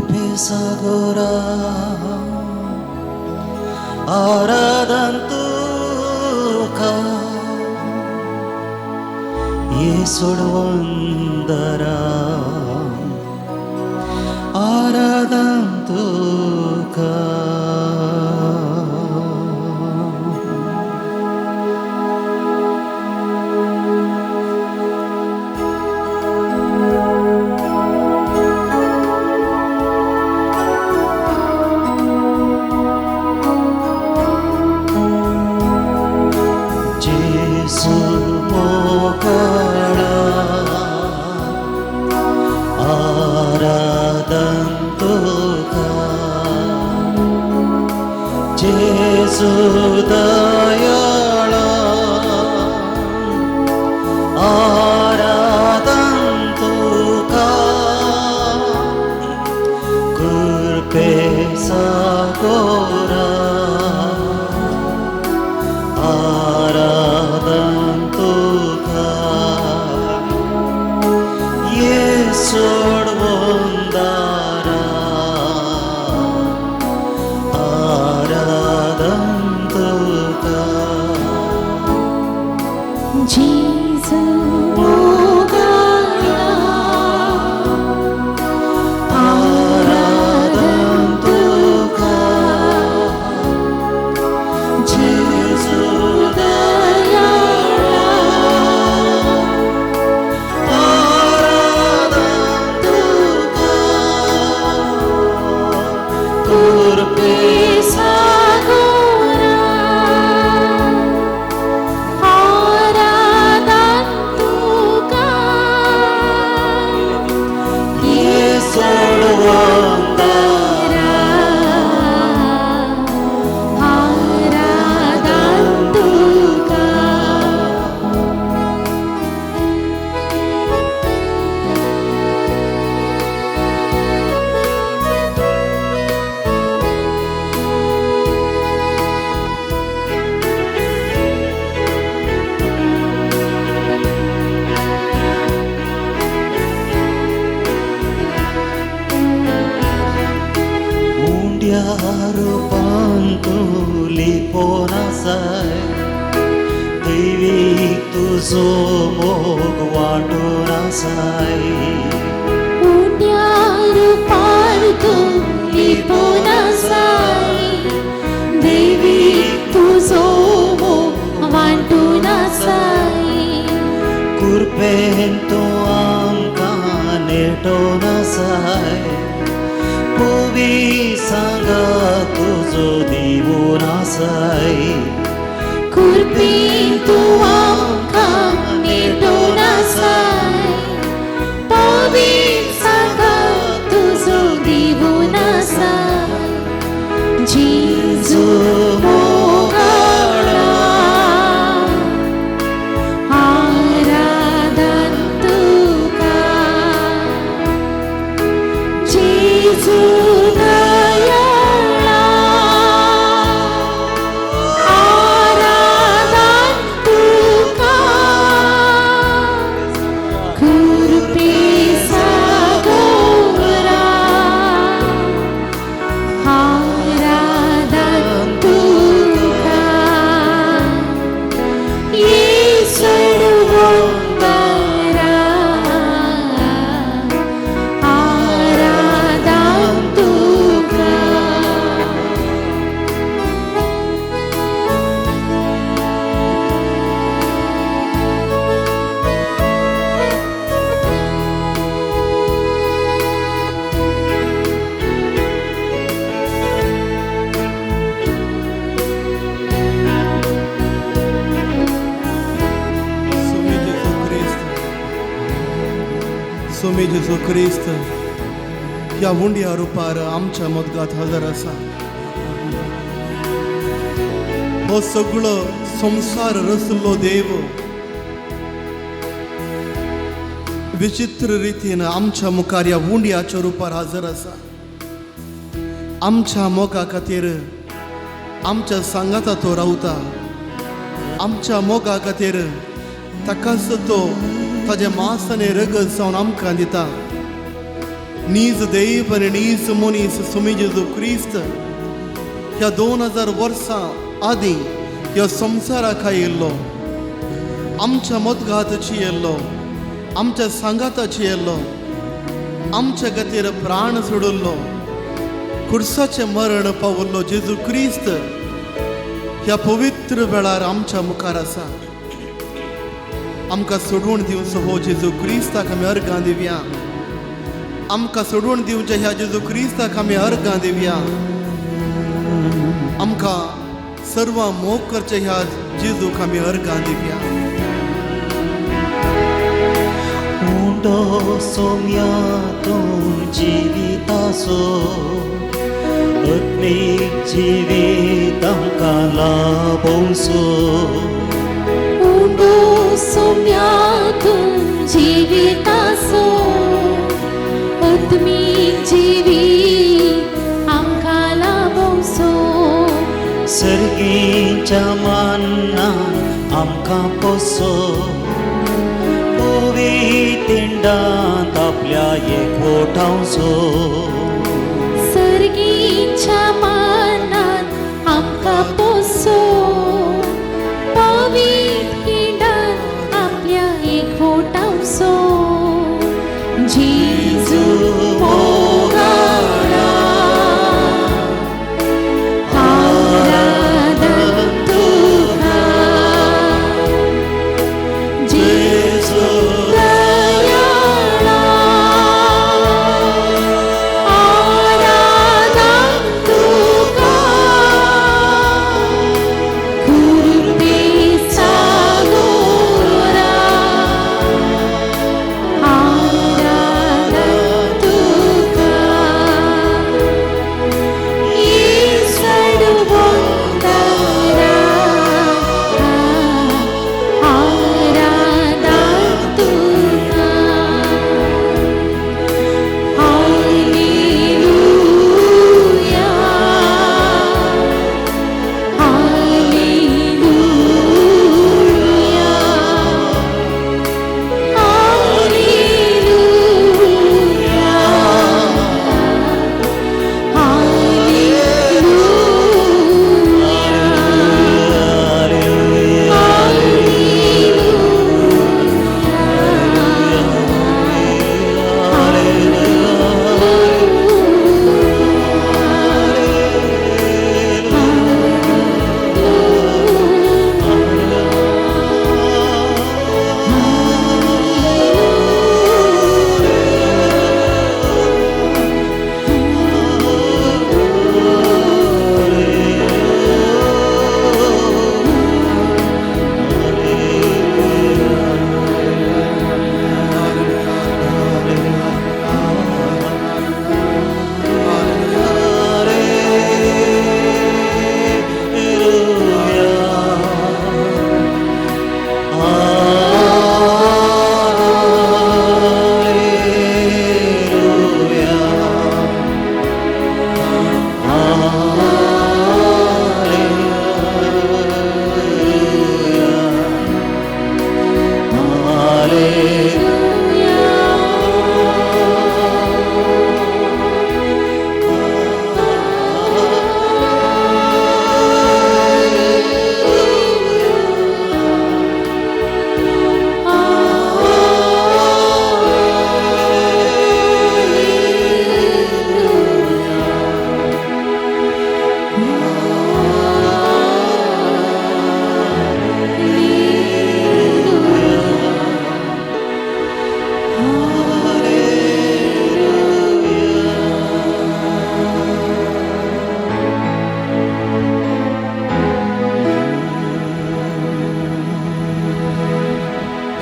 कुर्पे सागोरा आराधन तुका ये सोडवंदरा आराधन तुका. जेसू मोगाळा आराधन तुका जेसू दयाळा आराधन तुका कृपे सागोरा आराधन तुका ये सोडवंदारा आराधन तुका. जेजू मोगाळा आराधन तुका जेजू दयाळा आराधन तुका कृपे सागोरा आराधन तुका ये सोडवंदारा आराधन तुका. उंड्या रुपान तूं लिपोन आसाय दैवीक तुजो मोग वांटून आसाय उंड्या रुपार तूं लिपोन आसाय देवी तुजो मोग वांटून आसाय कृपेन तूं आमकां नेटोवन आसाय पवी सांगा तुजो दिवून आसाय कृपेन तूं आमकां नेटोवन आसाय पवीत सांगा तुजो दिवून आसाय जेजू मोगाळा आराधन तुका जेजू दयाळा आराधन तुका कृपे सागोरा आराधन तुका ये सोडवंदारा आराधन तुका. Somi Gesù Cristo, Somi Gesù Cristo, ह्या उंड्या रुपार आमच्या मदगात हजर आसा. हो सगळो संवसार रचलो देव विचित्र रितीन आमच्या मुखार ह्या उंड्याच्या रुपार हजर आसा. आमच्या मोगा खातीर आमच्या सांगाता तो रावता. आमच्या मोगा खातीर ताकाच तो ताजें मांस आनी रगत जावन आमकां दिता. नीज देव आनी नीज मनीस सुमी जेजू क्रिस्त ह्या 2000 वर्सां आदीं ह्या संवसाराक आयिल्लो, आमच्या मदगाताची येयल्लो, आमच्या सांगाताची येयल्लो, आमच्या खातीर प्राण सोडिल्लो, खुर्साचें मरण पावल्लो जेजू क्रिस्त ह्या पवित्र वेळार आमच्या मुखार आसा. आमकां सोडून दिवचो हो जेजू क्रिस्ताक आमी अर्गां दिवया. आमकां सोडून दिवच्या ह्या जेजू क्रिस्ताक आमी अर्गां दिवया. आमकां सर्वां मोग करचे ह्या जेजूक आमी अर्गां दिवया. उंडो सोम्या तूं जिविताचो आत्मीक जिवीत आमकां लाभोवचो. उंडो सोम्या तूं जिविताचो आत्मीक जिवीत आमकां लाभोवचो. सर्गीच्या मान्नान आमकां पोसो, पवित्र आपल्या एकवटावचो. सर्गीच्या मानान आमकां पोसो, पवित्र आपल्या एकवटावचो. जेजू मोगाळा आराधन तुका, जेजू दयाळा आराधन तुका, कृपेचा गोरा आराधन तुका, ईसडवंतरा आराधन तुका. हालेलुया, हालेलुया, हालेलुया,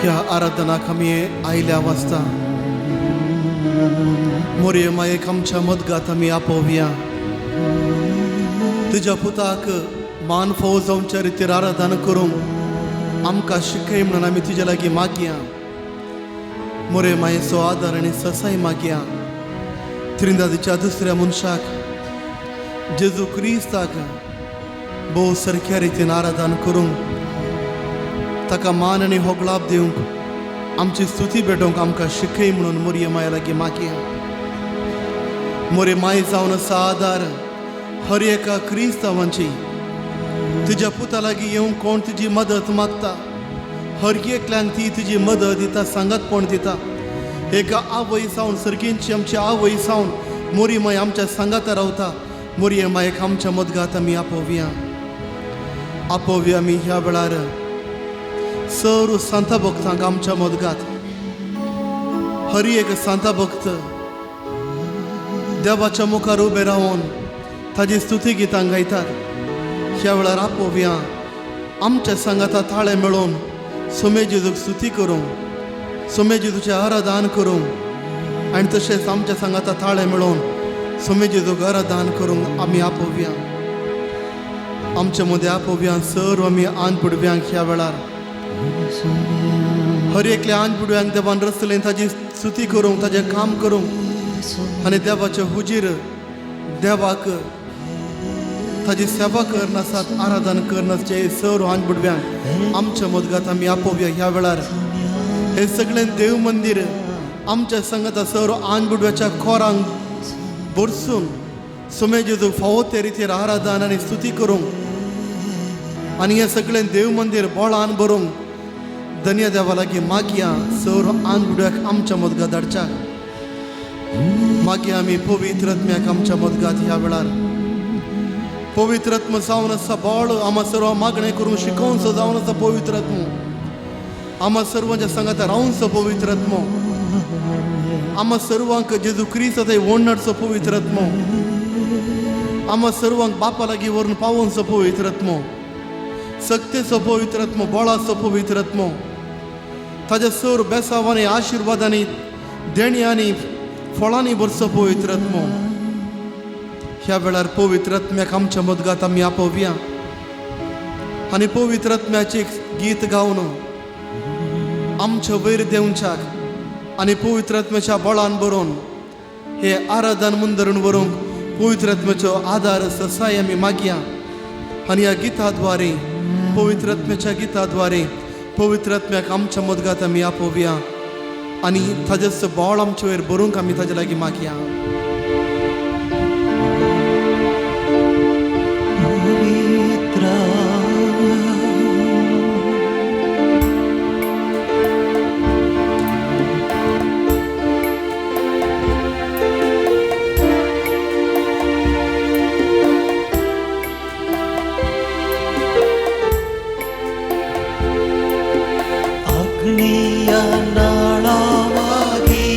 ह्या आराधनाक आमी आयल्या वाचता मोरये मायेक आमच्या मदगात आमी आपोवया. तुज्या पुताक मान फावो जावच्या रितीर आराधना करूंक आमकां शिकय म्हणून आमी तुज्या लागीं मागया. मोरये मायेचो आदार आनी ससाय मागया. त्रिंदादीच्या दुसऱ्या मनशाक जेजू क्रिस्ताक भोव सारक्या रितीन आराधना करूंक, ताका मान आनी होगळाप दिवंक, आमची स्तुती भेटोवंक आमकां शिकय म्हणून मोरये माया लागीं मागया. मोरे माय जावन आसा आदार हर एका क्रिस्तांवांची। तुज्या पुता लागीं येवंक कोण तुजी मदत मागता, हर एकल्यांक ती तुजी मदत दिता, सांगातपण दिता। एका आवय जावन सर्गींची आमची आवय जावन मोरी माय आमच्या सांगाता रावता। मोरी मायक आमच्या मदगात आमी आपोवया, आपोवया आमी ह्या वेळार सर्व सांता भक्तांक आमच्या मदगात। हर एक सांता भक्त देवाच्या मुखार उबे रावन ताजी स्तुती गितां गायतात। ह्या वेळार आपोवया आमच्या सांगाता ताळे मेळोवन सोमे जेजूक स्तुती करूंक, सोमे जेजूचें आराधन करूंक आनी तशेंच आमच्या सांगाता ताळे मेळोवन सोमे जेजूक आराधन करूंक आमी आपोवया। आमच्या मदें आपोवया सर्व आमी आन पुडव्यांक ह्या वेळार हर एकल्या आन पुडव्यांक देवान रचलें ताजी स्तुती करूंक, ताजें काम करूंक आनी देवाचे हुजीर देवाक ताजी सेवा करनासात, आराधन करनासचे सर्व आन बुडव्यांक आमच्या मदगात आमी आपोवया ह्या वेळार। हे सगळें देव मंदीर आमच्या संगता सर्व आन बुडव्याच्या खोरांक भरसून सोमे जेजूक फावो ते रितीर आराधन आनी स्तुती करूंक आनी हें सगळें देव मंदीर बळान भरूंक धन्य देवा लागीं मागया सर्व आन बुडव्याक आमच्या मदगात धाडच्याक। मागया आमी पवित्र आत्म्याक आमच्या मदगात ह्या वेळार। पवित्र आत्मा जावन आसा बळ आमा सर्व मागणें करूंक शिकोवचो जावन आसा पवित्र आत्मो, आमा सर्वांच्या सांगाता रावचो पवित्र आत्मो, आमा सर्वांक जेजू क्रिस्त थंय ओडणाचो पवित्र आत्मो, आमा सर्वांक बापा लागीं व्हरून पावोवचो पवित्र आत्मो, सक्तेचो पवित्र आत्मो, बळाचो पवित्र आत्मो, ताज्या सर्व बेसावांनी आशिर्वादांनी देण्यांनी फळांनी भरचो पवित्र आत्मो। ह्या वेळार पवित्र आत्म्याक आमच्या मदगात आमी आपोवया आनी पवित्र आत्म्याचें गीत गावन आमच्या वयर देंवच्याक आनी पवित्र आत्म्याच्या बळान बरोवन हे आराधन मुंदरून व्हरूंक पवित्र आत्म्याचो आदार ससाय आमी मागया आनी ह्या गिताद्वारे पवित्र आत्म्याच्या गिताद्वारे पवित्र आत्म्याक आमच्या मदगात आमी आपोवया आनी ताजेच बळ आमचे वयर बरोवंक आमी ताजे लागीं मागया। ಅಗ್ನಿಯ ನಾಳವಾಗಿ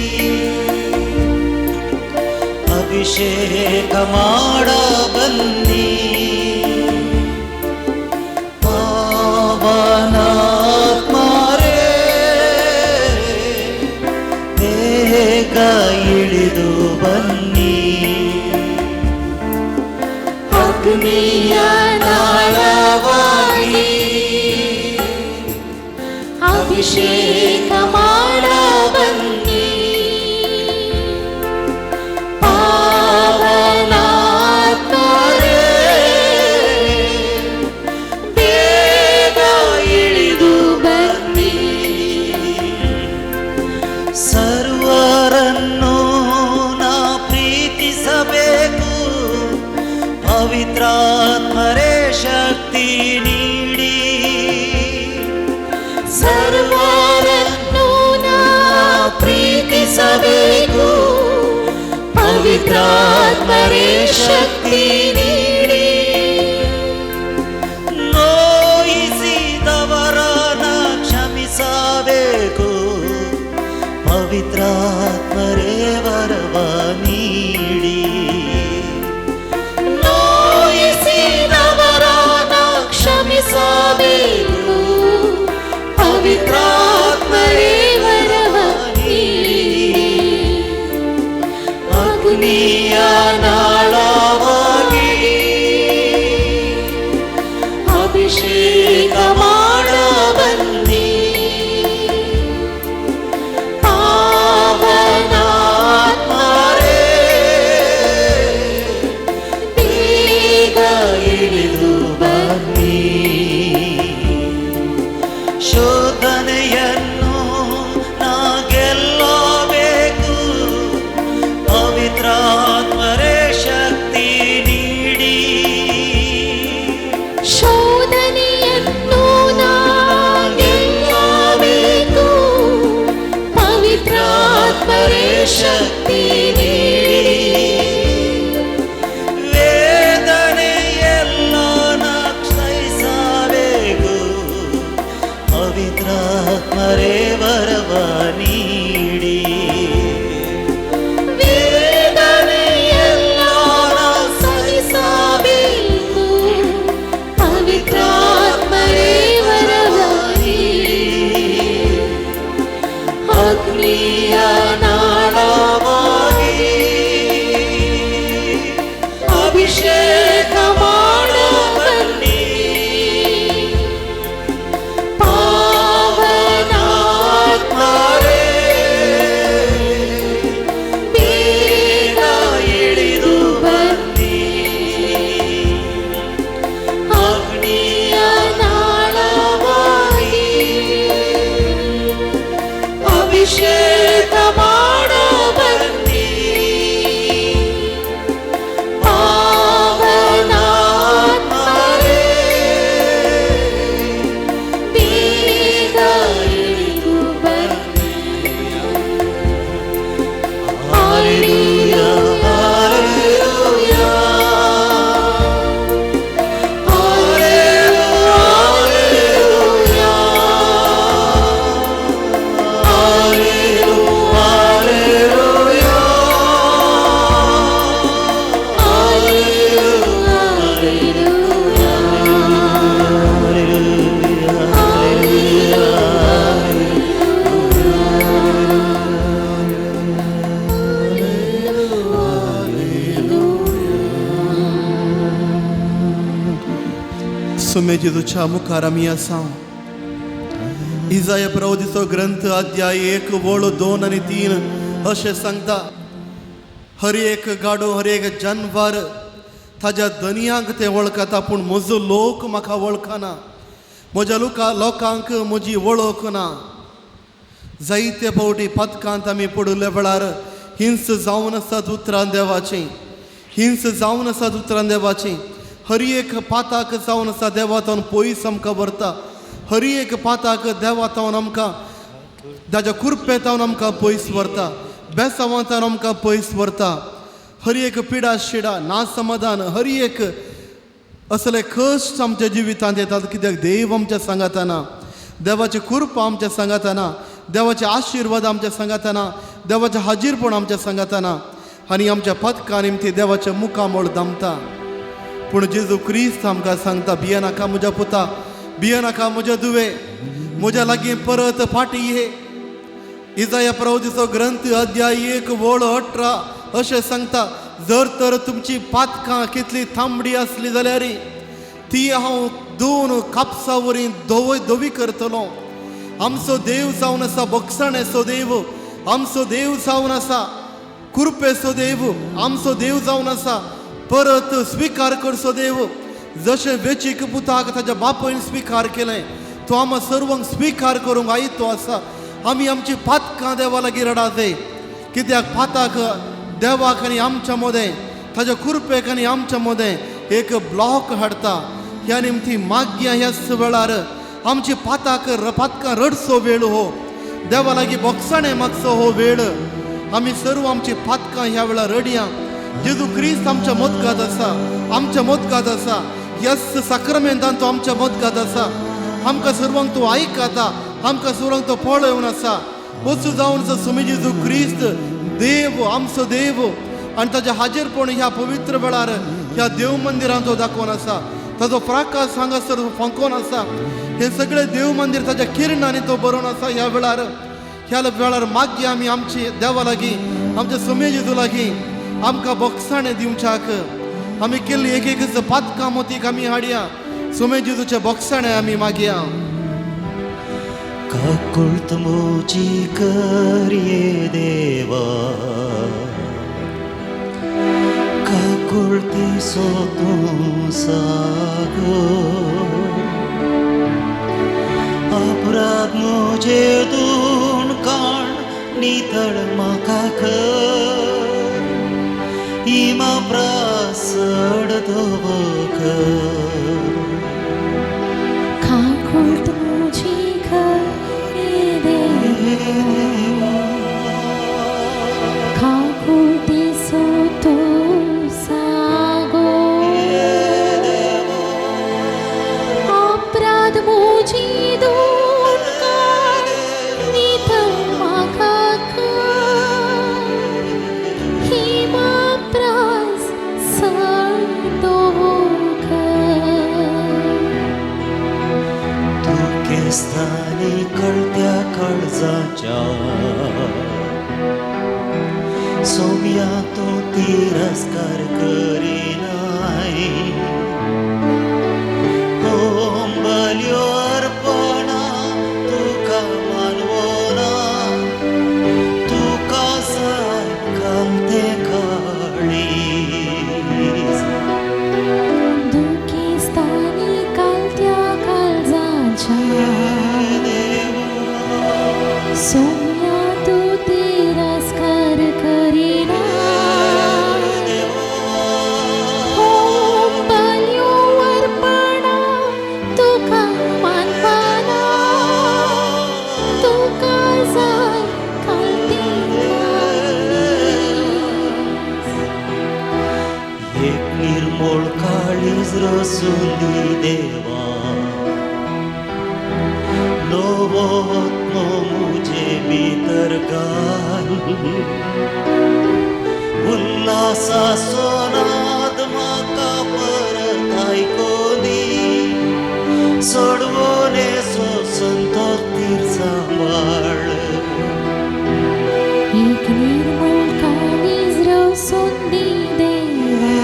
ಅಭಿಷೇಕ ಮಾಡ ಬನ್ನಿ, ಪಾವನಾತ್ಮರೇ ಬೇಗ ಇಳಿದು ಬನ್ನಿ। ಅಗ್ನಿಯ ನಾಳವಾಗಿ ಅಭಿಷೇಕ ಮಾಡ ಬನ್ನಿ, ಪಾವನಾತ್ಮರೇ ಬೇಗ ಇಳಿದು ಬನ್ನಿ। ಸರ್ವರನ್ನು ನಾ ಪ್ರೀತಿಸಬೇಕು, ಪವಿತ್ರಾತ್ಮರೇ ಶಕ್ತಿ ನೀಡಿ। ಸರ್ವರನ್ನು ನಾ ಪ್ರೀತಿಸಬೇಕು, ಪವಿತ್ರಾತ್ಮರೇ ಶಕ್ತಿ ನೀಡಿ। ನೋಯಿಸಿದವರನ್ನ ಕ್ಷಮಿಸಬೇಕು, ಪವಿತ್ರಾತ್ಮರೇ ವರವ ನೀಡಿ। ನೋಯಿಸಿದವರನ್ನ ಕ್ಷಮಿಸಬೇಕು, ಪವಿತ್ರಾತ್ಮರೇ ವರವ ನೀಡಿ। ಅಗ್ನಿಯ ನಾಳವಾಗಿ ಅಭಿಷೇಕ ಮಾಡ ಬನ್ನಿ, ಪಾವನಾತ್ಮರೇ ಬೇಗ ಇಳಿದು ಬನ್ನಿ। ಶೋಧನೆಯನ್ನು ನಾ ಗೆಲ್ಲಬೇಕು, ಪವಿತ್ರಾತ್ಮರೇ ಶಕ್ತಿ ನೀಡಿ ವೇದನೆಯೆಲ್ಲ ಸಹಿಸಬೇಕು ಪವಿತ್ರಾತ್ಮರೇ ವರವ ನೀಡಿ ವೇದನೆಯೆಲ್ಲ ಸಹಿಸಬೇಕು ಪವಿತ್ರಾತ್ಮರೇ ವರವ ನೀಡಿ ಅಗ್ನಿಯ ನಾಳವಾಗಿ ಅಭಿಷೇಕ ಮಾಡ ಬನ್ನಿ ಪಾವನಾತ್ಮರೇ ಬೇಗ ಇಳಿದು ಬನ್ನಿ ಅಗ್ನಿಯ ನಾಳವಾಗಿ ಅಭಿಷೇಕ ಮಾಡ ಬನ್ನಿ ಪಾವನಾತ್ಮರೇ ಬೇಗ ಇಳಿದು ಬನ್ನಿ. Hallelujah, hallelujah, hallelujah, सुमेजी तुझ्या मुखार आमी आसा. इजाया प्रवतीचो ग्रंथ अध्याय 1 वळ 2 आनी 3 अशें सांगता, हर एक गाडो हर एक जानवर ताज्या धनयांक ते वळखता, पूण म्हजो लोक म्हाका वळखना, म्हज्या लोकांक म्हजी वळख ना. जायते फावटी पदकांत आमी पडिल्ल्या वेळार हिंस जावन आसात उतरां देवाचीं, हिंस जावन आसात उतरां देवाचीं. हर एक पाताक जावन आसा देवातावन पयस आमकां व्हरता, हर एक पाताक देवातावन आमकां ताज्या कुरपेतावन आमकां पयस व्हरता, बेसावांतावन आमकां पयस व्हरता. हर एक पिडा शिडा ना समाधान हर एक असले कश्ट आमच्या जिवितांत येतात, कित्याक देव आमच्या सांगाताना, देवाची कृपा आमच्या सांगाताना, देवाचे आशिर्वाद आमच्या सांगाताना, देवाचें हाजीरपण आमच्या सांगाताना आनी आमच्या पदकां निमती देवाच्या मुखामळ दामता. पूण जेजू क्रिस्त आमकां सांगता, भियेनाका म्हज्या पुता, भियेनाका म्हज्या दुवे, म्हज्या लागीं परत फाटीं ये. इजाया प्रवतीचो ग्रंथ अध्याय 1 वळ 18 अशें सांगता, जर तर तुमची पातकां कितली तांबडी आसली जाल्यार ती हांव 2 कापसा वरी धवी करतलो. आमचो देव जावन आसा बक्षाणेचो देव, आमचो देव जावन आसा कृपेचो देव, आमचो देव जावन आसा परत स्विकार करचो देव. जशें वेचीक पुताक ताज्या बापायन स्विकार केलें, तो आमकां सर्वांक स्विकार करूंक आयतो आसा. आमी आमची पातकां देवा लागीं रडात, कित्याक पाताक देवाक आनी आमच्या मदें ताज्या कृपेक आनी आमच्या मदें एक ब्लॉक हाडटा. ह्या निमती मागया ह्याच वेळार आमची पाताक पातकां रडचो वेळ हो, देवा लागीं बोगसाणें मागचो हो वेळ. आमी सर्व आमची पातकां ह्या वेळार रडया. जेजू क्रिस्त आमच्या मोदकांत आसा, आमच्या मोदकांत आसा, ह्याच साक्रमेंतान तो आमच्या मोदकांत आसा. आमकां सर्वांक तो आयकता, आमकां सर्वांक तो पळोवन आसा. वचू जावन सुमी जेजू क्रिस्त देव आमचो देव आनी ताजें हाजीरपण ह्या पवित्र वेळार ह्या देव मंदिरांत तो दाखोवन आसा. ताजो प्रकाश हांगासर फांकोवन आसा. हे सगळे देव मंदीर ताज्या किरणांनी तो बरोवन आसा. ह्या वेळार ह्या वेळार मागया आमी आमची देवा लागीं, आमच्या सुमी जेजू लागीं आमकां बोगसाणें दिवच्याक. आमी केल्ली एक एक पातकां मोतीक आमी हाडया, सुमे जेजूचे बोगसाणें आमी मागया. काकुळत म्हजी करये देवा, काकुळतीचो तूं सागो, अपराध म्हजे धुवन काड नितळ म्हाका कर, इमा प्रासड धोवकर. काकुळत म्हजी कर देवा, सोम्या तूं तिरस्कार करिनाय होम बल्यो अर्पणा तुका मानवना तुका जाय कालते काळीज दुखिस्तानी कालत्या काळजाच्या सोम्या तूं तिरस्कार करिना होम बल्यो अर्पणा तुका मानवना तुका जाय कालते काळीज. एक निर्मोळ काळीज रसून दी देवा नवो आत्मो मुझे भितर घाल उल्हासाचो नाद म्हाका परत आयकोनी सोडवणेचो संतोष तीर सांबाळ एक निर्मळ काळीज रसून दी देवा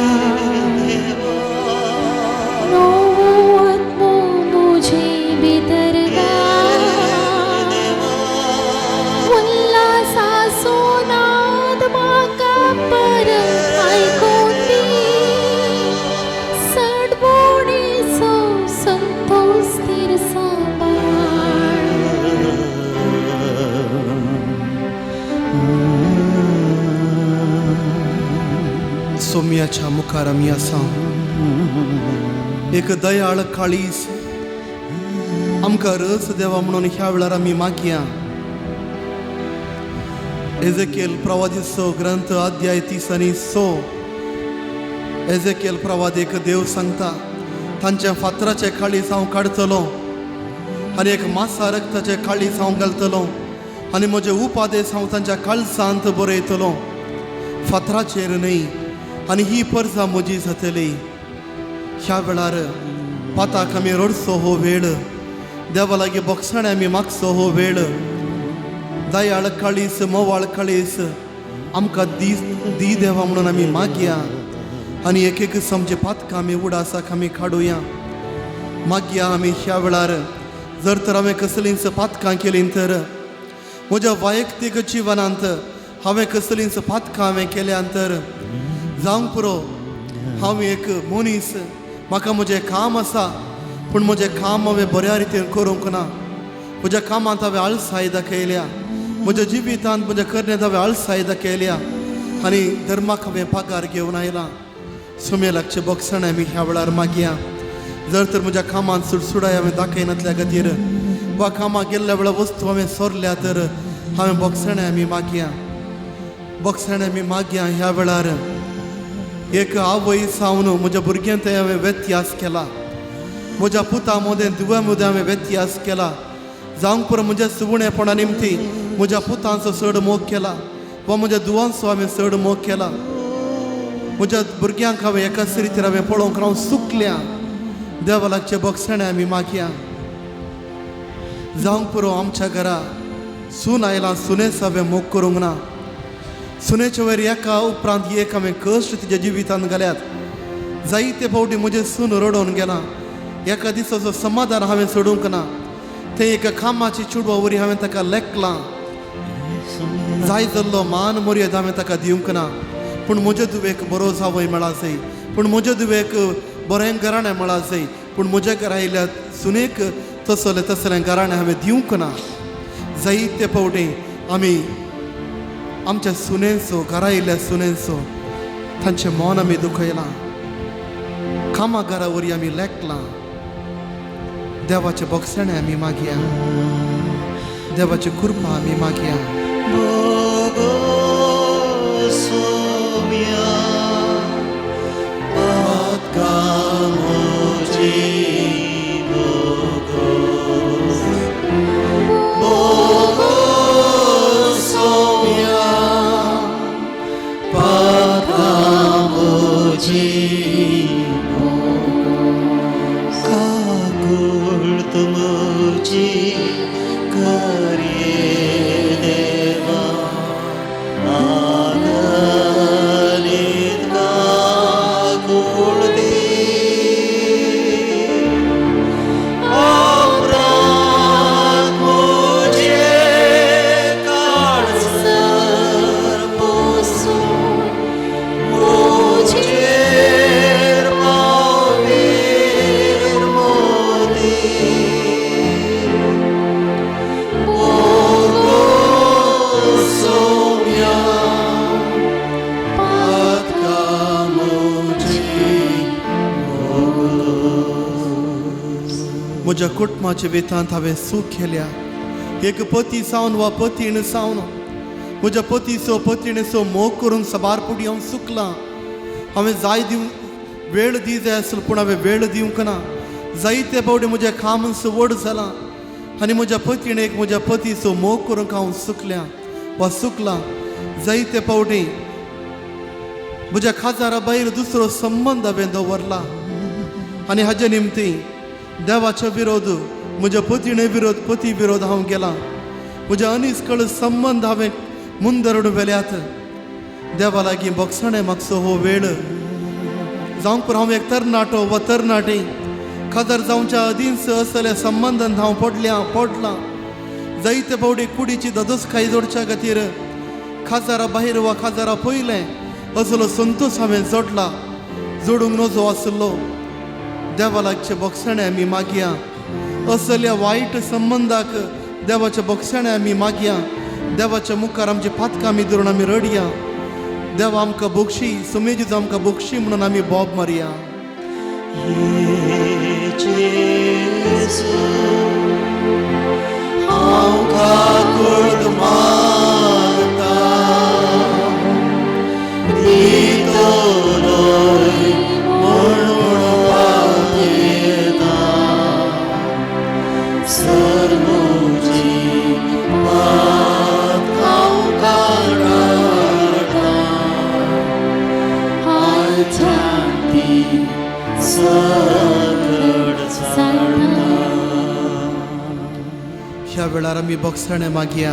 नवो आत्मो मुझे भितर घाल उल्हासाचो नाद म्हाका परत आयकोन दी सडवणेचो संतोष तीर सांबाळ. सोम्याच्या मुखार आमी आसा एक दयाळ काळीज आमकां रस देवा म्हणून ह्या वेळार आमी मागया. एजेकेल प्रवादीचो ग्रंथ अध्याय 36. एजेकेल प्रवादीक देव सांगता तांच्या फातराचें काळीज हांव काडटलो आनी एक मासा रक्ताचें काळीज हांव घालतलो आनी म्हजे उपादेश हांव तांच्या काळजांत बरयतलो फातराचेर न्हय आनी ही परजा म्हजी जातली. ह्या वेळार पाताक आमी रडचो हो वेळ, देवा लागीं बोगसाणे आमी मागचो हो वेळ. दयाळ काळीज मोवाळ काळीज आमकां दी दी देवा म्हणून आमी मागया आनी एक एक आमचे पातकां आमी उडासाक आमी काडुया. मागया आमी ह्या वेळार जर तर हांवें कसलींच पातकां केलीं तर म्हज्या वैयक्तीक जिवनांत हांवें कसलींच पातकां हांवें केल्यां तर जावंक पुरो हांव एक मनीस, म्हाका म्हजें काम आसा पूण म्हजें काम हांवें बऱ्या रितीन करूंक ना. म्हज्या कामांत हांवें आळसाय दाखयल्या, म्हज्या जिवितांत म्हज्या करण्यांत हांवें आळसाय दाखयल्या आनी धर्माक हांवें पगार घेवन आयला. सुमे लागचें बोगसणें आमी ह्या वेळार मागया. जर तर म्हज्या कामांत सुडसुडाय हांवें दाखयनातल्या खातीर वा कामाक गेल्ल्या वेळार वस्तू हांवें सोरल्या तर हांवें बोगसणें आमी मागया. बोगसणें आमी मागया ह्या वेळार. एक आवय सावन म्हज्या भुरग्यांत हांवें व्यत्यास केला, म्हज्या पुता मदें धुव्या मदें हांवें व्यत्यास केला. जावंक पुरो म्हज्या सुवणेपणा निमती म्हज्या पुतांचो चड मोग केला वा म्हज्या धुवांचो हांवें चड मोग केला. म्हज्या भुरग्यांक हांवें एकाच रितीर हांवें पळोवंक हांव चुकल्या. देवा लागचें बोगसणें आमी मागया. जावंक पुरो आमच्या घरा सून आयला, सुनेच हांवें मोग करूंक ना. सुनेचे वयर एका उपरांत एक हांवें कश्ट तिच्या जिवितांत घाल्यात. जायते फावटी म्हजें सून रडोवन गेलां. एका दिसाचो समाधान हांवें सोडूंक ना. तें एका कामाची चेडवा वरी हांवें ताका लेखलां. जाय जाल्लो मान मर्याद हांवें ताका दिवंक ना. पूण म्हजे धुवेक बरो जावय मेळा जाय, पूण म्हजे धुवेक बरें घराणें मेळा जाय, पूण म्हज्या घरा आयिल्ल्या सुनेक तसलें तसलें घराणें हांवें दिवंक ना. जायते फावटी आमी आमच्या सुनेंचो, घरा आयिल्ल्या सुनेंचो तांचें मन आमी दुखयलां. कामाघरा वरी आमी लेखलां. देवाचें बोगसणें आमी मागया, देवाची कृपा आमी मागया. सोम्या पातकां म्हजी भोगोस भोगोस सोम्या पातकां म्हजी काकूळत म्हजी करये देवा आदरान. म्हज्या कुटुंबाच्या वेतांत हांवें सूख केल्या. एक पती सावन वा पतीण सावन म्हज्या पतीचो पतीणेचो मोग करून साबार पुडी हांव चुकलां. हांवें जाय दिवं वेळ दी जाय आसलो पूण हांवें वेळ दिवंक ना. जायते फावटी म्हजें काम व्हड जालां आनी म्हज्या पतीणेक म्हज्या पतीचो मोग करूंक हांव चुकल्या वा चुकलां. जायते फावटी म्हज्या खाजारा भायर दुसरो संबंद हांवें दवरला आनी हाजे निमती देवाच्या विरोध म्हज्या पतीणे विरोध पती विरोध हांव गेलां. म्हज्या अनिस्कळ संबंद हांवें मुंदरड व्हेल्यात. देवा लागीं बोगसणें मागचो हो वेळ जावंक पुरो. हांव एक तरणाटो वा तरणाटी खाजर जावच्या अदींच असल्या संबंदान हांव पडल्या पडलां. जायते फावटी कुडीची ददोसकाय जोडच्या खातीर खाजारा भायर वा खाजारा पयलें असलो संतोश हांवें जोडला, जोडूंक नजो आसलो. देवा लागचे बोगसणें आमी मागया. असल्या वायट संबंदाक देवाच्या बोगसणें आमी मागया. देवाच्या मुखार आमची पातकां आमी धरून आमी रडया. देवा आमकां बोगशी, सुमेजीचो आमकां बोगशी म्हणून आमी बोब मारया. जेजू हांव काकूट मागता, दितलोय म्हणून पातयेता, सर म्हजी पातकां काडटा, आयच्यान ती सकट चडटा. ह्या वेळार आमी बोगसणें मागया.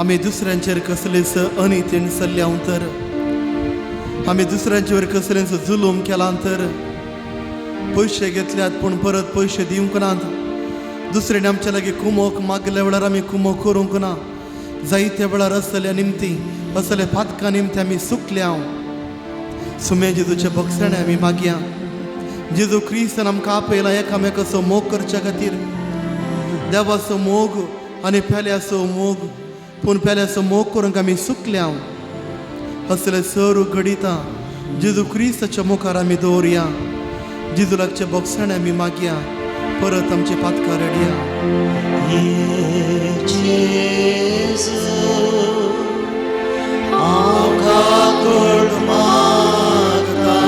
आमी दुसऱ्यांचेर कसलेच अनितीन चल्ल्या तर, आमी दुसऱ्यांचेर कसलेच जुलूम केला तर, पयशे घेतल्यात पूण परत पयशे दिवंक नात. दुसऱ्यान आमच्या लागीं कुमोक मागल्या वेळार आमी कुमोक करूंक ना. जायत्या वेळार असल्या निमती असल्या पातकां निमती आमी चुकल्या. सुमे जेजूचे बोगसणें आमी मागया. जेजू क्रिस्तान आमकां आपयला एकामेकाचो मोग करच्या खातीर. देवाचो मोग आनी पेल्याचो मोग, पूण पेल्याचो मोग करूंक आमी चुकल्या. असले सर घडिता जेजू क्रिस्ताच्या मुखार आमी दवरया. जेजू लागचे बोगसणें आमी मागया. परत आमचे पातकां रडया. जेजू हांव काकूट मागता,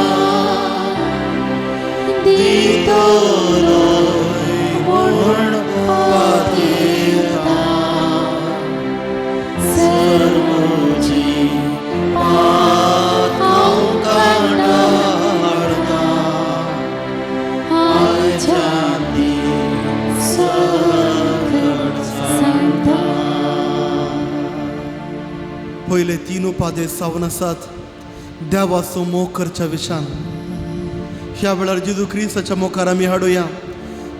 दितलोय म्हूण पातयेता, सर म्हजी पातकां काडटा, आयच्यान ती सकट चडटा. पयले तीन उपादे सावन आसात देवाचो मोग करच्या विशान. ह्या वेळार जेजू क्रिस्ताच्या मुखार आमी हाडुया.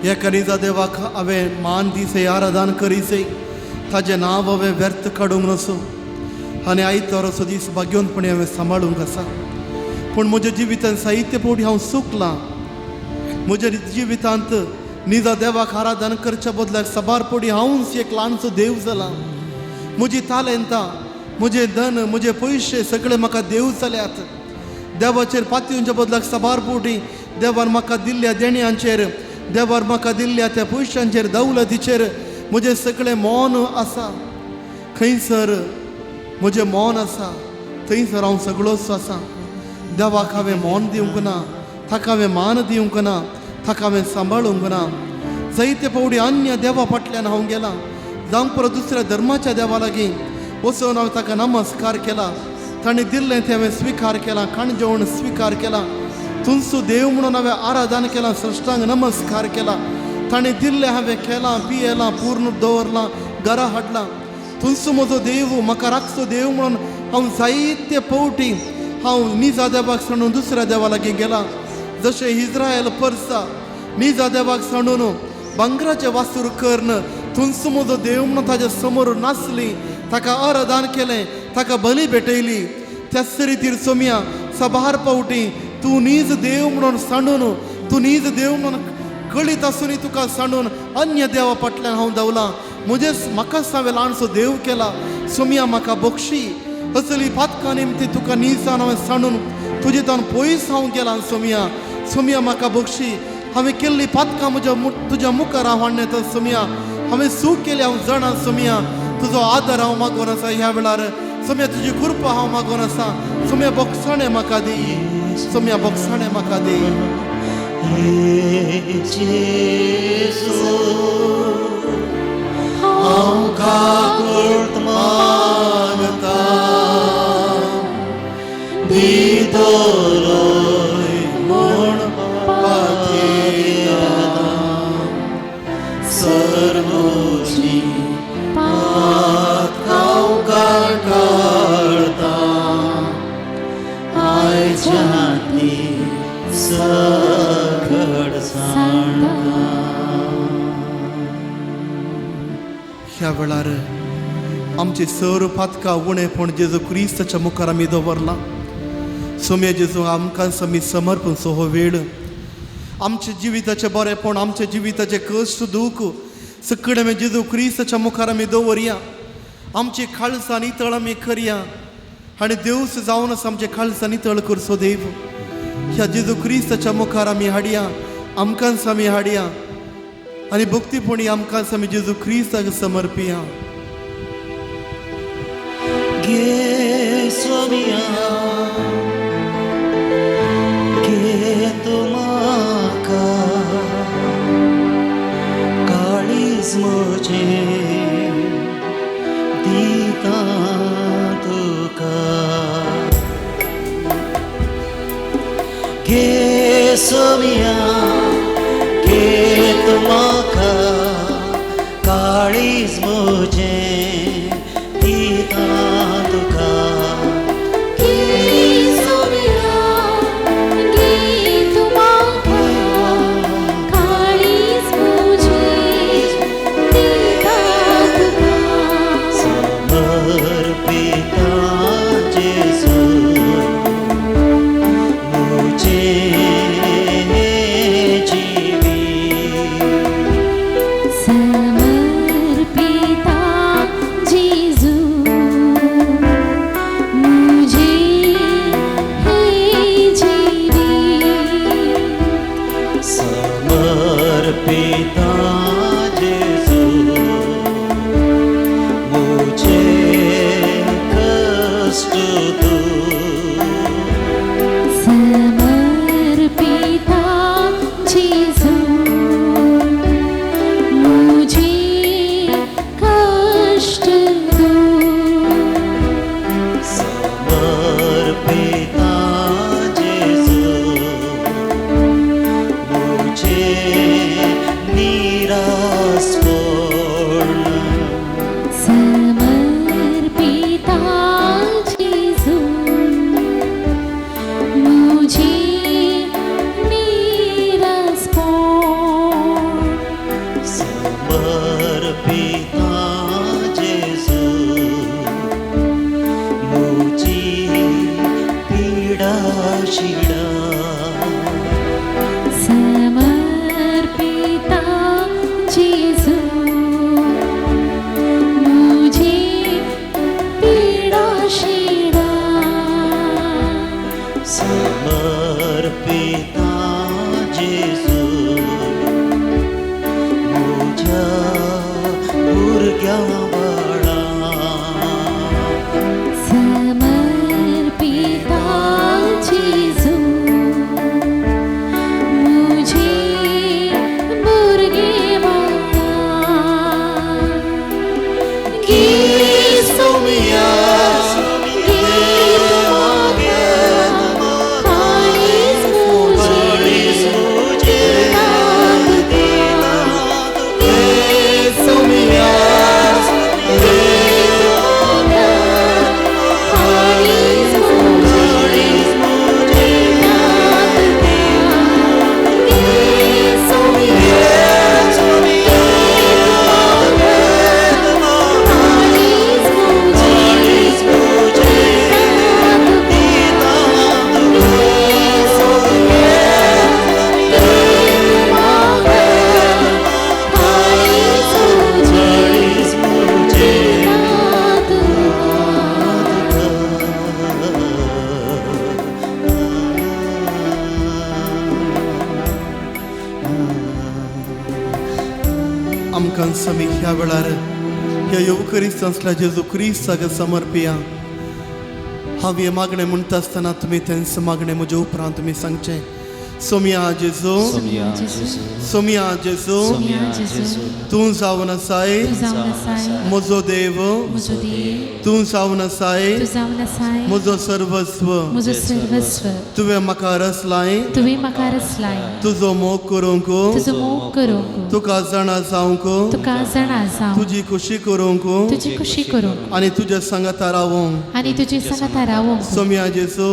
एका निजा देवाक हांवें मान दिसे, आराधन करीसे, ताजें नांव हांवें व्यर्थ काडूंक नसो आनी आयतार असो दीस भाग्योनपणी हांवें सांबाळूंक आसा. पूण म्हज्या जिवितांत साहित्य फावटी हांव चुकलां. म्हज्या जिवितांत निजा देवाक आराधन करच्या बदलाक साबार फावटी हांवूच एक ल्हानसो देव जाला. म्हजी तालेंतां, म्हजें धन, म्हजे पयशे सगळे म्हाका देव जाल्यात. देवाचेर पातयेवच्या बदलाक साबार फावटी देवान म्हाका दिल्ल्या देण्यांचेर, देवान म्हाका दिल्ल्या त्या पयशांचेर, दौलतीचेर म्हजें सगळें मौन आसा. खंयसर म्हजें मौन आसा थंयसर हांव सगळोच आसा. देवाक हांवें मौन दिवंक ना, ताका हांवें मान दिवंक ना, ताका हांवें सांबाळूंक ना. जायते फावटी अन्य देवा फाटल्यान हांव गेलां. जावंक परत दुसऱ्या धर्माच्या देवा लागीं वचून हांवें ताका नमस्कार केला. ताणें दिल्लें तें हांवें स्विकार केलां, खाण जेवण स्विकार केलां. तुमचो देव म्हणून हांवें आराधन केलां, सृश्टांक नमस्कार केला. ताणें दिल्लें हांवें केलां, पियेलां, पूर्ण दवरलां, घरा हाडलां. तुमचो म्हजो देव, म्हाका राखचो देव म्हणून हांव जायते फावटी हांव निजा देवाक सांडून दुसऱ्या देवा लागीं गेलां. जशें इस्रायल परसा निजा देवाक सांडून भांगराचें वासूर करून तुमचो म्हजो देव म्हणून ताज्या समोर नाचली, ताका आराधन केलें, ताका बली भेटयली. त्याच रितीर सोमया साबार फावटी तूं नीज देव म्हणून सांडून, तूं नीज देव म्हणून कळीत आसूनय तुका सांडून अन्य देवा फाटल्यान हांव धांवलां. म्हजेच म्हाकाच हांवें ल्हानसो देव केला. सोमया म्हाका बक्षी असली पातकां निमती तुका निजान हांवें सांडून तुजे तान पयस हांव गेलां. सोमया, सोमया म्हाका बक्षी. हांवें केल्ली पातकां म्हज्या तुज्या मुखार हांव हाडून सोमया. हांवें चूक केली हांव जाणा सोमया. तुजो आदार हांव मागून आसा ह्या वेळार सोमया. तुजी कृपा हांव मागून आसा सोमया. बोगसाणें म्हाका दी सोमया, बोगसाणें म्हाका दी. जेजू, हांव काकूट मागता, दितलोय म्हूण पातयेता, सर्वची पातकां काडता, आयच्या ती सगळ सांडता. ह्या वेळार आमचे सर पातकां उणेपण जेजू क्रिस्ताच्या मुखार आमी दवरलां सोम्या. जेजू, आमकां आमी समर्पण सो हो वेळ. आमच्या जिविताचें बरेंपण, आमच्या जिविताचें कश्ट दूख सगळें आमी जेजू क्रिस्ताच्या मुखार आमी दवरया. आमची काळसां नितळ आमी करया आनी देवस जावन आसा आमचे काळसां नितळ करचो देव. ह्या जेजू क्रिस्ताच्या मुखार आमी हाडया, आमकांच आमी हाडया आनी भक्तीपणी आमकांच आमी जेजू क्रिस्ताक समर्पिया. घे सोमिया, घे तूं म्हाका, काळीज म्हजें दिता तुका. घे सोमिया, घे तूं म्हाका, काळीज म्हजें दिता तुका. समर्पिता जेजू मुझे जीवी, समर्पिता जेजू मुझे हे जीवी. समर्पिता जेजू मुझे कष्ट तू, समर्पिता जेजू मुझे कष्ट दो. समर्पिता जेजू मुझे निराश पूर्ण, समर्पिता जेजू मुझे निराश पूर्ण. समर्पिता जेजू मुझी पीडा शिडा, समर्पिता जेजू मुझे पीडा शिडा. समर्पिता जेजू मुझ्या भुरग्या बाळा, समर्पिता जेजू मुझे भुरगे बाळा. घे सोमया, घे तूं म्हाका, आमकां आमी ह्या वेळार ह्या येवकरीस्त आसल्या जेजू क्रिस्ताक समर्पिया. हांव हें मागणें म्हणटा आसतना तुमी तेंच मागणें म्हज्या उपरांत तुमी सांगचें. सोमया जेजू, सोमया जेजू, तूं जावन आसाय म्हजो देव, तूं जावन आसाय म्हजो सर्वस्व, तुवें म्हाका रचलाय, तुजो मोग करूंक, तुका जाणा जावंक, तुजी खुशी करूंक आनी तुज्या सांगाता रावूंक. सोमया जेजू,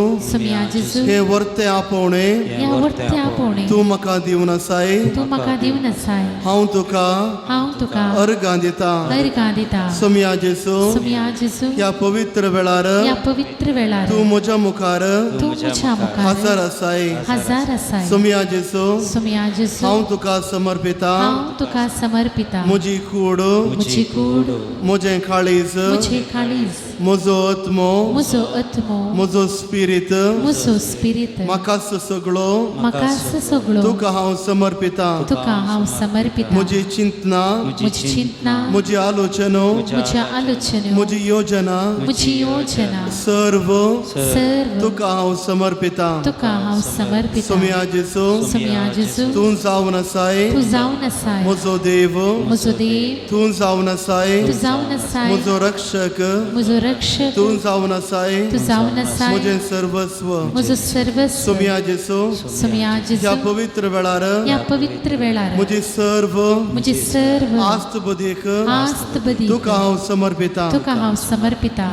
हें वर्तें आपोवणें तूं म्हाका दिवन आसाय, हांव तुका अर्गां दिता. सोमया जेजू, ह्या पवित्र वेळार तूं म्हज्या मुखार हजर आसाय. सोमया जेजू, हांव तुका समर्पिता म्हजी कूड, म्हजें काळीज, म्हजो आत्मो, म्हजो स्पिरीत, म्हाका सगळो तुका हांव समर्पिता. म्हजी चिंतना, म्हजी आलोचना, म्हजी योजना, सर्व तुका हांव समर्पिता. सोमया जेजू, तूं जावन आसाय म्हजो देव, तूं जावन आसाय म्हजो रक्षक, तूं जावन आसाय म्हजें सर्वस्व. सोमया जेजू, ह्या पवित्र वेळार म्हजी सर्व आस्त बदीक तुका हांव समर्पिता.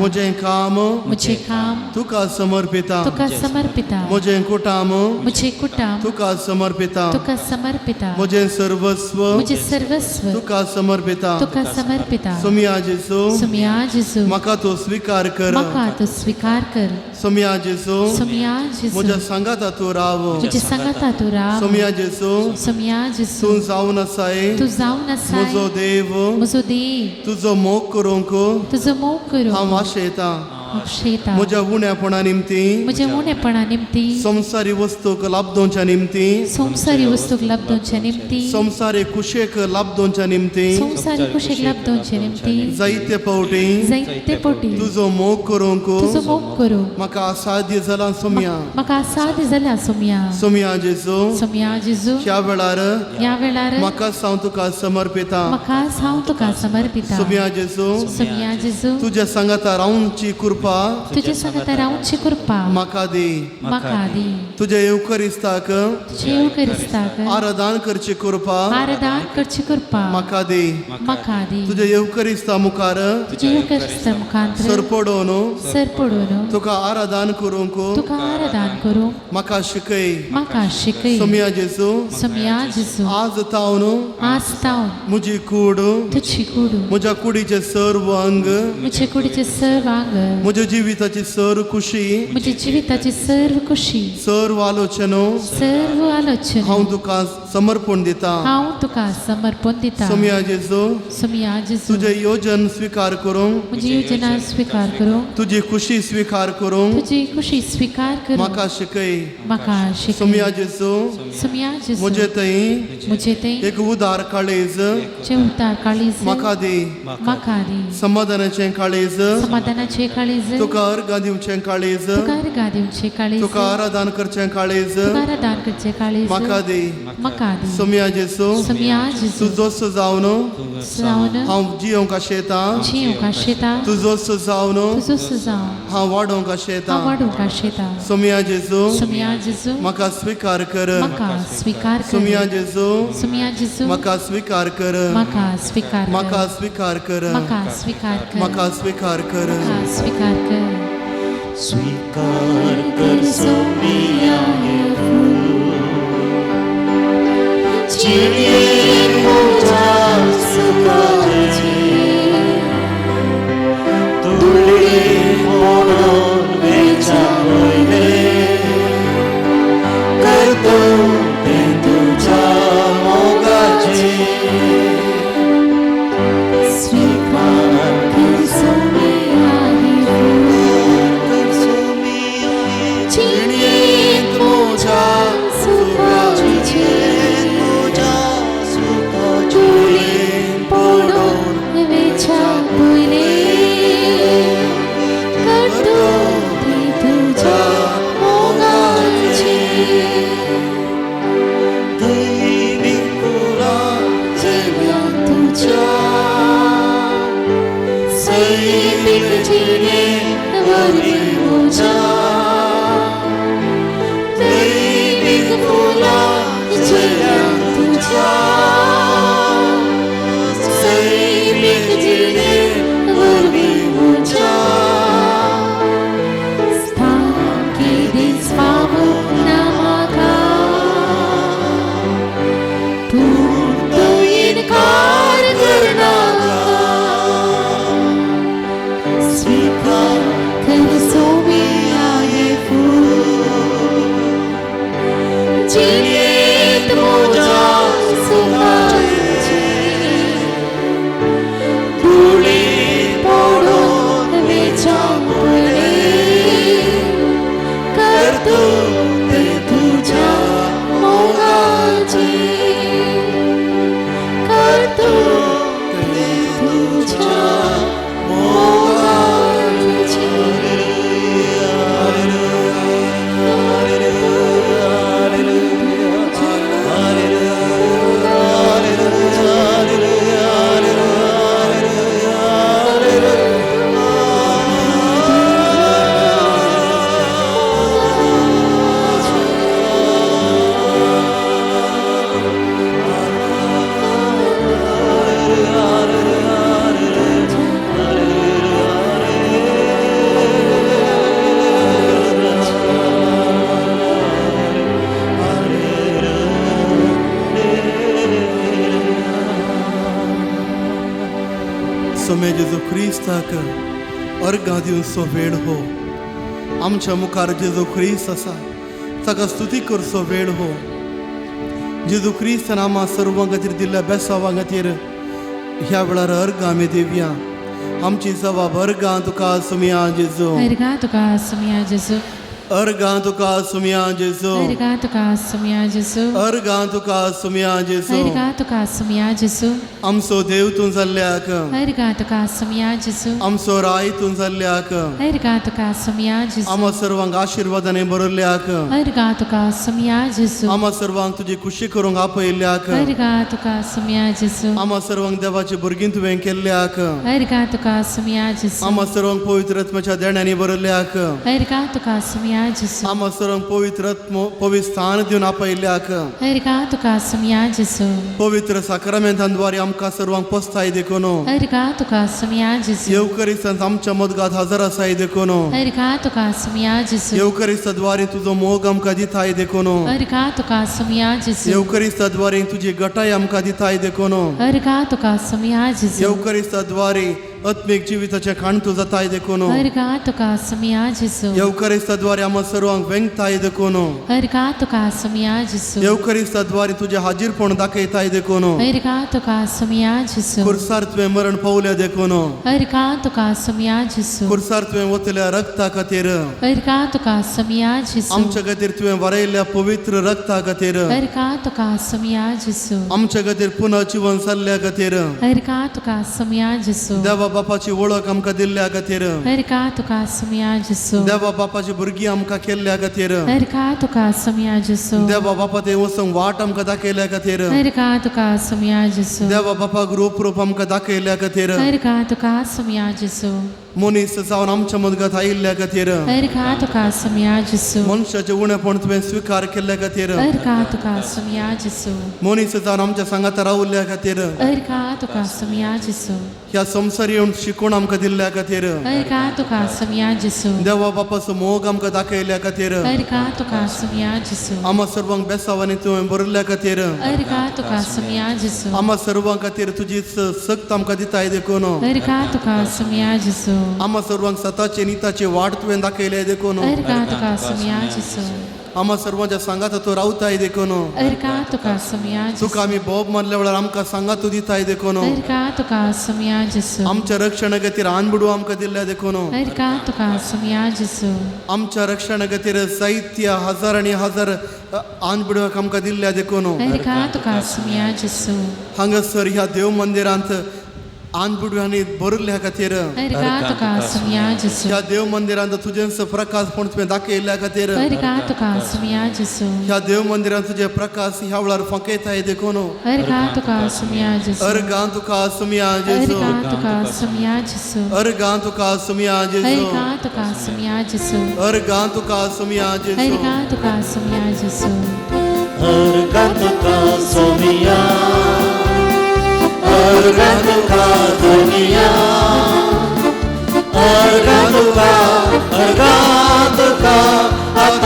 म्हजें काम तुका समर्पिता, म्हजें कुटाम तुका समर्पिता, म्हजें सर्वस्व तुका समर्पिता. सोमया जेजू, म्हाका तूं स्विकार कर. सोमया जेजू, म्हज्या सांगाता तूं राव. सोमया जेजू, तूं जावन आसाय म्हजो देव, तुजो मोग करूंक हांव आशेता. म्हज्या उण्यापणा निमती, संवसारी वस्तूक लाभ दिवच्या निमती, संवसारी कुशेक लाभ दिवच्या निमती, जायते फावटी तुजो मोग करूंक म्हाका असाध्य जाला सोमया. सोमया जेजू, ह्या वेळार म्हाका हांव तुका समर्पिता. सोमया जेजू, तुज्या सांगाता रावची कृपा म्हाका दी. तुज्या येवकरिस्ताक आराधन करची कृपा म्हाका दी. तुज्या येवकरिस्ता मुखार सरपडोवन तुका आराधन करूंक म्हाका शिकय. सोमया जेजू, आज तावन म्हजी कूड, म्हज्या कुडीचे सर्व अंग, म्हज्या जिविताची सर्व खुशी, सर्व आलोचना हांव तुका समर्पण दिता. सोमया जेजू, तुजें योजन स्विकार करूंक, तुजी खुशी स्विकार करूंक म्हाका शिकय. सोमया जेजू, म्हजे थंय एक उदार काळीज म्हाका दी. समाधानाचें काळीज, तुका अर्गां दिवचें काळीज, तुका आराधन करचें काळीज म्हाका दी. सोमया जेजू, तुजोच जावन हांव जियोंक आशेता, तुजोच जावन हांव वाडोवंक आशेता. सोमया जेजू, म्हाका स्विकार कर. सोमया जेजू, म्हाका स्विकार कर, म्हाका स्विकार कर, म्हाका स्विकार कर. स्वीकार कर सोमिया हे फूल, जिणेंत म्हज्या सुखाचें तुळी पडून वेच्या पयलें करता तें तुज्या मोगाचें. स्वीकार कर सोमिया हे फूल, जिणेंत म्हज्या सुखाचें मदींच पावूंक ना म्हाका पूण तूं इनकार करनाका स्वीकार कर सोम्या हें फूल जिणेंत मोजा सुखाचें धुळीत पडून वेच्या पयलीं करतूं तें तुज्या मोगाचें करतूं तें तुज्या मोगाचें. सोमे जेजू क्रिस्ताक अर्गां दिवचो वेळ हो. आमच्या मुखार जेजू क्रिस्त आसा, ताका स्तुती करचो वेळ हो. जेजू क्रिस्तान आमा सर्वां खातीर दिल्ल्या बेसावां खातीर ह्या वेळार अर्गां आमी दिवया. आमची जबाब अर्गां तुका सुमया जेजू, अर्गां तुका सुमया जेजू, अर्गां तुका सुमया जेजू, अर्गां तुका सुमया जेजू, अर्गां तुका सुमया जेजू. अर्गां तुका सुमया जेजू. आमचो देव तूं जाल्ल्याक, अर्गां तुका सुमया जेजू, आमचो राय तूं जाल्ल्याक, अर्गां तुका सुमया जेजू, आमा सर्वांक आशिर्वादाने भरल्याक, अर्गां तुका सुमया जेजू, आमा सर्वांक तुजी खुशी करूंक आपयल्ल्याक, अर्गां तुका सुमया जेजू, आमा सर्वांक देवाची भुरगीं तुवें केल्ल्याक, अर्गां तुका सुमया जेजू, आमा सर्वांक पवित्र आत्म्याच्या देण्यांनी भरल्याक, अर्गां तुका सुमया जेजू, आमा सर्वांक पवित्र आत्मो पवित्र स्थान दिवन आपयल्ल्याक, अर्गां तुका सुमया जेजू, पवित्र साक्रामेंतांद्वारे आमकां सर्वांक पोसताय देखून, अर्गां तुका सुमया जेजू, येवकरिस्तांत आमच्या मदगात हजर आसाय देखून, अर्गां तुका सुमया जेजू, येवकरिस्ताद्वारे तुजो मोग आमकां दिताय देखून, अर्गां तुका सुमया जेजू, येवकरिस्ताद्वारे तुजी गटाय आमकां दिताय देखून, अर्गां तुका सुमया जेजू, येवकरिस्ताद्वारे आत्मीक जिविताचें खाण तूं जाताय देखून, अर्गां तुका सुमया जेजू, येवकरिस्ताद्वारे आमा सर्वांक वेंगताय देखून, अर्गां तुका सुमया जेजू, येवकरिस्ताद्वारे तुजें हाजीरपण दाखयताय देखून, अर्गां तुका सुमया जेजू, खुर्सार तुवें मरण पावल्या देखून, अर्गां तुका सुमया जेजू, खुर्सार तुवें वतल्या रक्ता खातीर, अर्गां तुका सुमया जेजू, आमच्या खातीर तुवें वरयल्ल्या पवित्र रक्ता खातीर, अर्गां तुका सुमया जेजू, आमच्या खातीर पुनः जिवन जाल्ल्या खातीर, अर्गां तुका सुमया जेजू, देवा बापाची वळख आमकां दिल्ल्या खातीर, अर्गां तुका सुमया जेजू, देवा बापाची भुरगीं आमकां केल्ल्या खातीर, अर्गां तुका सुमया जेजू, देवा बापा ते वचूंक वाट आमकां दाखयल्या खातीर, अर्गां तुका सुमया जेजू, देवा बापाक रूप रूप आमकां दाखयल्या खातीर, अर्गां तुका सुमया जेजू, मनीस जावन आमच्या मदगत आयिल्ल्या खातीर, अर्गां तुका सुमया जेजू, मनशाचें उणेपण तुवें स्विकार केल्ल्या खातीर, अर्गां तुका सुमया जेजू, मनीस जावन आमच्या सांगाता रावल्ल्या खातीर, अर्गां तुका सुमया जेजू, ह्या संवसार येवन शिकवण आमकां दिल्ल्या खातीर, अर्गां तुका सुमया जेजू, देवा बापाचो मोग आमकां दाखयल्ल्या खातीर, अर्गां तुका सुमया जेजू, आमा सर्वांक बेसावांनी तुवें भरल्या खातीर, अर्गां तुका सुमया जेजू, आमा सर्वां खातीर तुजी सक्त आमकां दिताय देखून, अर्गां तुका सुमया जेजू, आमा सर्वांक सताचे निताची वाट तुवें दाखयल्या देखून, अर्गां तुका सुमया जेजू, आमा सर्वांच्या सांगाता तूं रावताय देखून, अर्गां तुका सुमया जेजू, तुका आमी बोब मारल्या वेळार आमकां सांगात तूं दिताय देखून, अर्गां तुका सुमया जेजू, आमच्या रक्षणा खातीर आनबुडू आमकां दिल्ल्या देखून, अर्गां तुका सुमया जेजू, आमच्या रक्षणा खातीर साहित्य हजार आनी हजार आनबुडवाक आमकां दिल्ल्या देखून, अर्गां तुका सुमया जेजू, हांगासर ह्या देव मंदिरांत आनबुडव्यांनी भरिल्ल्या खातीर, अर्गां तुका सुमया जेजू, ह्या देव मंदिरांत तुजें प्रकाश पूण तुवें दाखयल्ल्या खातीर, अर्गां तुका सुमया जेजू, ह्या देव मंदिरांत तुजे प्रकाश ह्या वेळार फांकयताय देखून, अर्गां तुका सुमया जेजू, अर्गां तुका सुमया जेजू, अर्गां तुका सुमया जेजू, अर्गां तुका सुमया जेजू, अर्गां तुका सुमया जेजू, अर्गां तुका सुमया जेजू, अर्गां तुका सुमया जेजू, अर्गां तुका सुमया, अर्गां तुका दुनिया, अर्गां तुका, अर्गां तुका.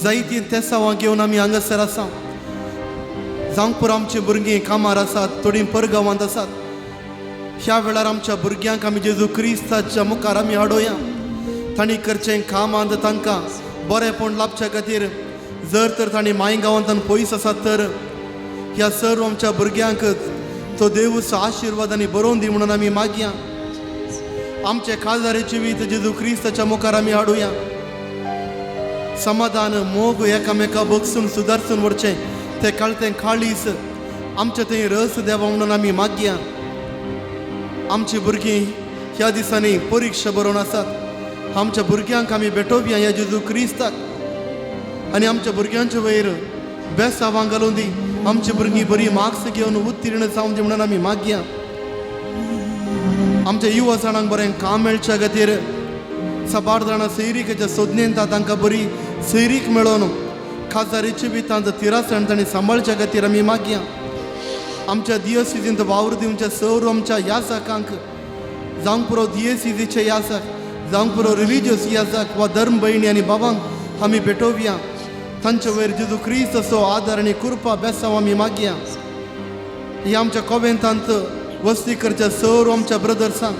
जायतीं तेसांवां घेवन आमी हांगासर आसा. जावंक पुरो आमची भुरगीं कामार आसात, थोडीं परगांवांत आसात. ह्या वेळार आमच्या भुरग्यांक आमी जेजू क्रिस्ताच्या मुखार आमी हाडोया. तांणी करचें कामांत तांकां बरेंपण लाबच्या खातीर जर तर तांणी माय गांवांत पयस आसात तर ह्या सर्व आमच्या भुरग्यांक तो देवूचो आशिर्वाद आनी बरोवन दी म्हणून आमी मागया. आमचे काजारी जिवीत जेजू क्रिस्ताच्या मुखार आमी हाडुया. समाधान मोग एकामेका बगसून सुदारसून व्हरचें तें कळतें काळीस आमचें थंय रस देवा म्हणून आमी मागया. आमची भुरगीं ह्या दिसांनी परिक्षा बरोवन आसात. आमच्या भुरग्यांक आमी भेटोवया ह्या जेजू क्रिस्ताक आनी आमच्या भुरग्यांचे वयर बेसावां घालून दी. आमची भुरगीं बरी मार्क्स घेवन उत्तीर्ण जावन दी म्हणून आमी मागया. आमच्या युवा जाणांक बरें काम मेळच्या खातीर साबार जाणां सैरिकेच्या सोदनेन तांकां बरी सैरीक मेळोवन खाजारी जिवितांत तिरासण तांणी सांबाळच्या खातीर आमी मागया. आमच्या दियसिजींत वावर दिवच्या सर्व आमच्या यासकांक जावंक पुरो दियसिजीचे यासक, जावंक पुरो रिलिजियस यासक वा धर्म भयणी आनी बाबांक आमी भेटोवया. तांचे वयर जेजू क्रिस्त असो आदार आनी कृपा बेसांव आमी मागया. ह्या आमच्या कोवेंतांत वस्ती करच्या सर्व आमच्या ब्रदर्सांक,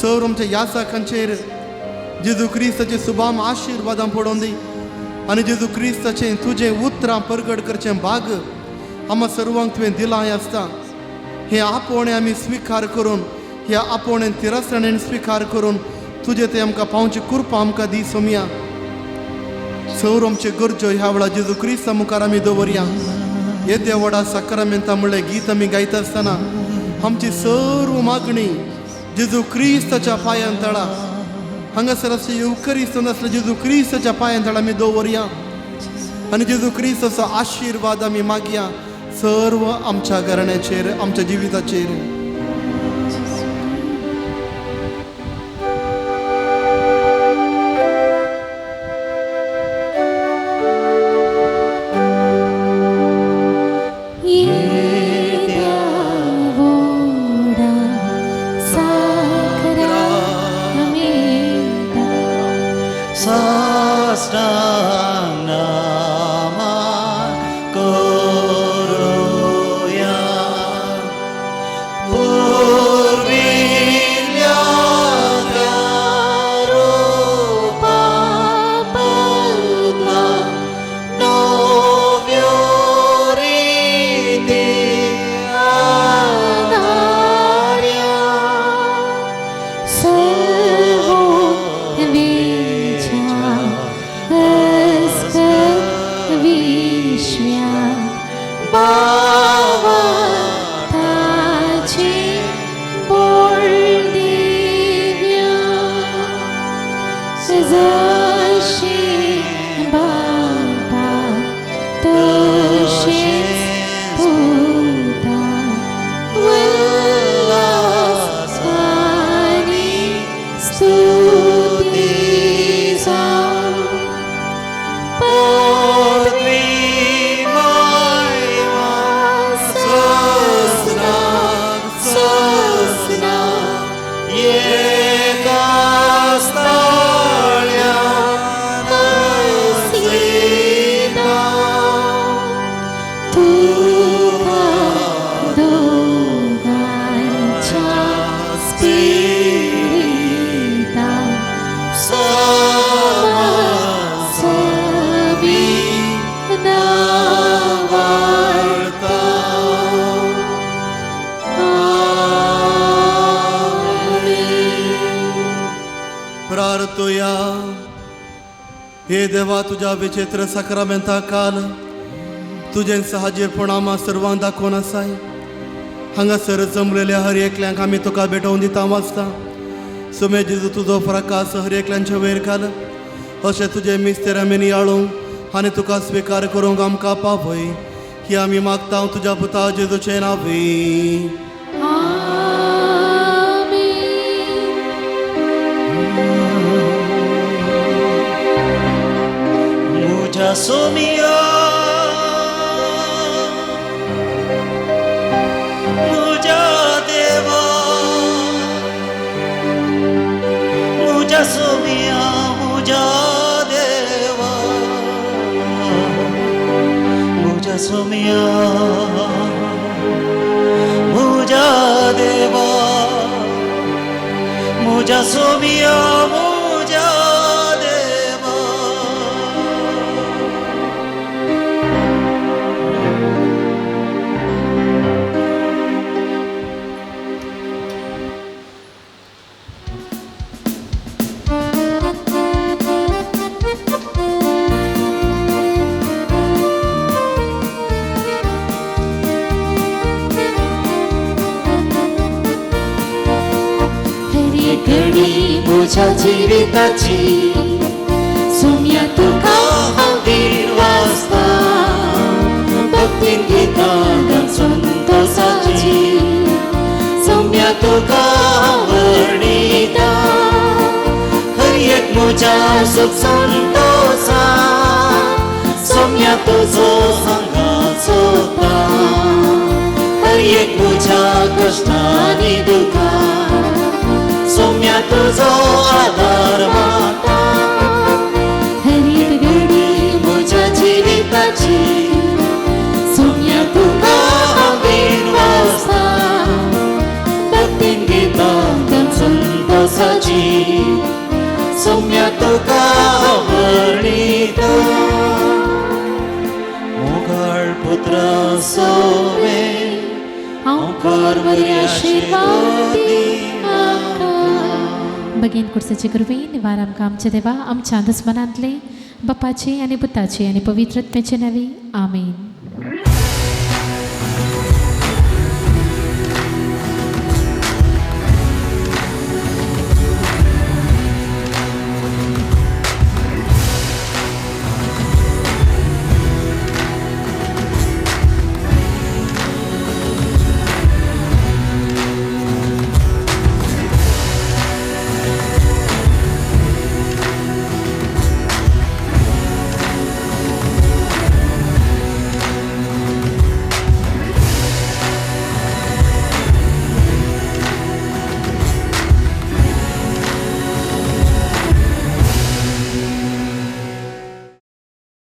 सर्व आमच्या यासकांचेर जेजू क्रिस्ताचे सुबाम आशिर्वादां पडोवन दी आनी जेजू क्रिस्ताचें तुजें उतरां परगट करचें भाग आमा सर्वांक तुवें दिलां आसता. हें आपोवणें आमी स्विकार करून ह्या आपोवणें तिरसणेन स्विकार करून तुजें तें आमकां पावची कृपा आमकां दी सोमया. सर्व आमचे गरजो ह्या वेळार जेजू क्रिस्ता मुखार आमी दवरया. येद्या व्हडा साक्रामेंता म्हणलें गीत आमी गायता आसतना आमची सर्व मागणी जेजू क्रिस्ताच्या पांयां तळा हांगासर अशें येवकरिस्त नासलें जेजू क्रिस्ताच्या पांयां तळा आमी दवरया आनी जेजू क्रिस्ताचो आशिर्वाद आमी मागया सर्व आमच्या घराण्याचेर, आमच्या जिविताचेर. हे देवा तुज्या विचित्र साक्रामेंता काल तुजें सहाजीरपण आमा सर्वांक दाखोवन आसाय. हांगासर जमलेल्या हर एकल्यांक आमी तुका भेटोवन दिता वाचता. सुमे जेजू तुजो प्रकाश हर एकल्यांचे वयर घाल अशें तुजें मिस्तेर आमी नियाळूंक आनी तुका स्विकार करूंक आमकां पावय ही आमी मागता तुज्या पुता जेजूचें नांव. Somiya muja deva muja somiya muja deva मुझा सोमिया मुझा देवा मुझा सोमिया मुझा देवा। घडी मुझ्या जिविताची सोम्या तुका हांव दिर्वासता भक्तीन गितां संतोसाची सोम्या तुका हांव वर्णिता हर एक मुझ्या सुख संतोसा सोम्या तुजो सांगात सोदता हर एक मुझ्या कश्टांनी दुखां सोम्या तुजो आधार माता। हर एक घडी मुझ्या जिविताची सोम्या तुका हांव दिर्वासता भक्तीन गितां संतोसाची सोम्या तुका हांव वर्णिता। मोगाळ पुत्रा सोमे हांव बरी आशिर्वाद दी आमकां। बगेन कुर्साचे कृपेन निवार आमकां आमच्या देवा आमच्या दुस्मनांतले बापाचे आनी पुताचे आनी पवित्र आत्म्याचे नांवी आमेन।